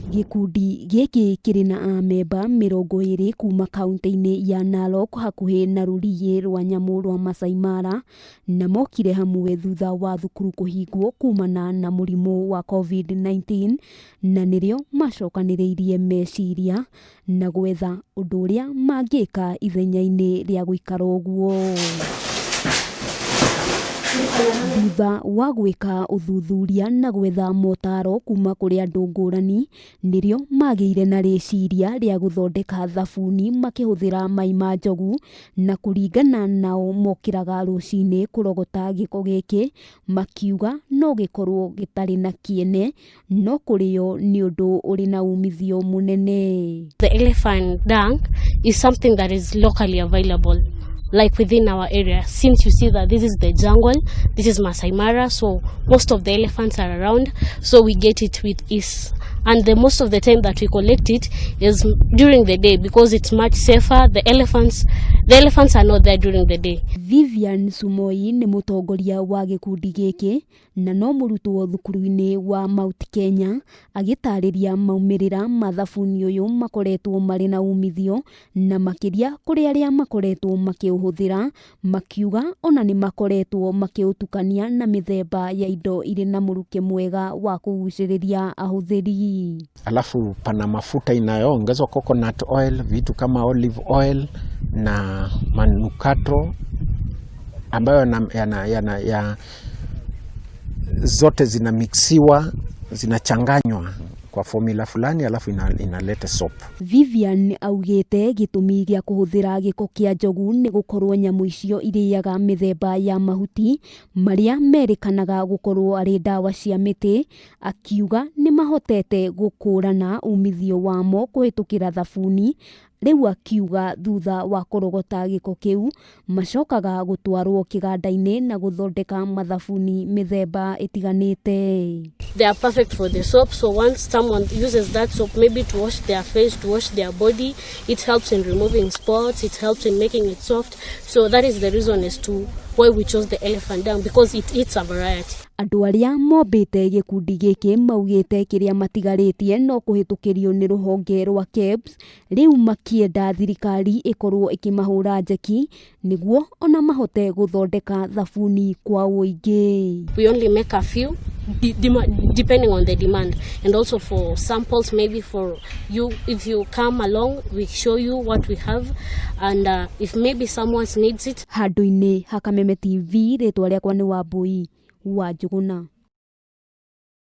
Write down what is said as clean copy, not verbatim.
Gĩkundi gĩkĩ kĩrĩ na amemba 20 kuma kauntĩ-inĩ ya Narok hakuhĩ na rũriĩ rwa nyamũ rwa Masai Mara, na mokire hamwe thutha wa thukuru kũhingwo kumana na mũrimũ wa Covid-19, na nĩrĩo macokanĩrĩirie meciria na gwetha ũndũ ũrĩa mangĩka ithenya-inĩ rĩa gũikara ũguo. Thutha wa gwĩka ũthuthuria na gwetha motaro kuma kũrĩ andũ ngũrani, nĩrĩo magĩire na rĩciria rĩa gũthondeka thabuni makĩhũthĩra mai ma njogu, na kũringana nao mokĩraga rũcinĩ kũrogota gĩko gĩkĩ, makiuga no gĩkorwo gĩtarĩ na kĩene, no kũrĩo nĩ ũndũ ũrĩ na umithio mũnene. The elephant dung is something that is locally available, like within our area. Since you see that this is the jungle, this is Masai Mara, so most of the elephants are around, so we get it with ease. And the most of the time that we collect it is during the day because it's much safer. The elephants are not there during the day. Vivian Sumoi nĩ mũtongoria wa gĩkundi gĩkĩ na no mũrutwo thukuru-inĩ wa Mount Kenya, agĩtarĩria maumĩrĩra ma thabuni ũyũ makoretwo marĩ na umithio na makĩria kũrĩ arĩa makoretwo makĩũhũthĩra, makiuga ona nĩ makoretwo makĩũtukania na mĩthemba ya indo irĩ na mũrukĩ mwega wa kũgucĩrĩria ahũthĩri. Alafu pana mafuta inayoongezwa coconut oil, vitu kama olive oil na manukato ambayo yana, ya, zote zinamixiwa, zinachanganywa kwa formula fulani, alafu inaleta soap. Vivian augĩte gĩtũmi gĩa kũhũthĩra gĩko kĩa njogu nĩ gũkorwo nyamũ icio irĩaga mĩthemba ya mahuti marĩa merĩkanaga gũkorwo arĩ ndawa cia mĩtĩ, akiuga nĩ mahotete gũkũrana umithio wamo kũhĩtũkĩra thabuni. Rĩu akiuga thutha wa kũrogota gĩko kĩu macokaga gũtwarwo kĩganda-inĩ na gũthondeka mathabuni mĩthemba ĩtiganĩte. They are perfect for the soap. So once someone uses that soap, maybe to wash their face, to wash their body, it helps in removing spots, it helps in making it soft. So that is the reason as to why we chose the elephant dung, because it eats a variety. Andũ arĩa mombĩte gĩkundi gĩkĩ maugĩte kĩrĩa matigarĩtie no kũhĩtũkĩrio nĩ rũhonge rwa KEBS, rĩu makĩenda thirikari ĩkorwo ĩkĩmahũra njeki nĩguo ona mahote gũthondeka thabuni kwa ũingĩ. We only make a few depending on the demand, and also for samples, maybe for you, if you come along, we show you what we have, and if maybe someone needs it. Handũ-inĩ ha Kameme TV, rĩtwa rĩakwa nĩ Wambui wa Njũgũna.